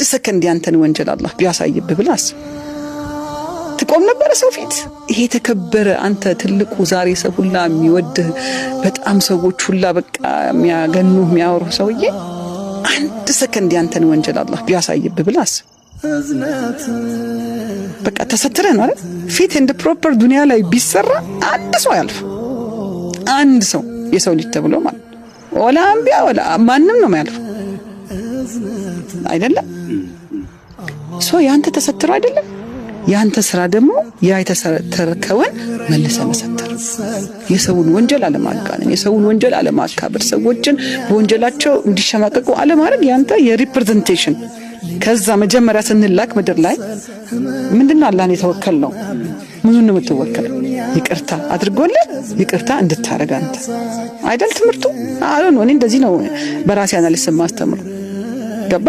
ሰከንድ ያንተን ወንጀል አላህ ቢያሳይብህ ብለህ አስብ። ትቆም ነበረ ሰው ፊት? ይሄ የተከበረ አንተ ትልቁ ዛሬ ሰው ሁላ የሚወድህ፣ በጣም ሰዎች ሁላ በቃ የሚያገኑህ፣ የሚያወሩህ ሰውዬ አንድ ሰከንድ ያንተን ወንጀል አላህ ቢያሳይብህ ብለህ አስብ። በቃ ተሰትረህ ነው አይደል? Fit and proper ዱንያ ላይ ቢሰራ አንድ ሰው አያልፍ። አንድ ሰው፣ የሰው ልጅ ተብሎ ማለት፣ ወላ አንቢያ ወላ ማንም ነው የሚያልፈው አይደለም። So ያንተ ተሰትሮ አይደለም። ያንተ ስራ ደግሞ ያ የተሰተርከውን መልሰ መሰተር፣ የሰውን ወንጀል አለማጋነን፣ የሰውን ወንጀል አለማካበድ፣ ሰዎችን በወንጀላቸው እንዲሸማቀቁ አለማድረግ ያንተ የ representation። ከዛ መጀመሪያ ስንላክ ምድር ላይ ምንድነው አላህን የተወከል ነው? ምኑን ነው የምትወከል? ይቅርታ አድርጎልህ ይቅርታ እንድታረግ አንተ አይደል ትምህርቱ? አሁን እኔ እንደዚህ ነው በራሴ analysis የማስተምረው። ገባ?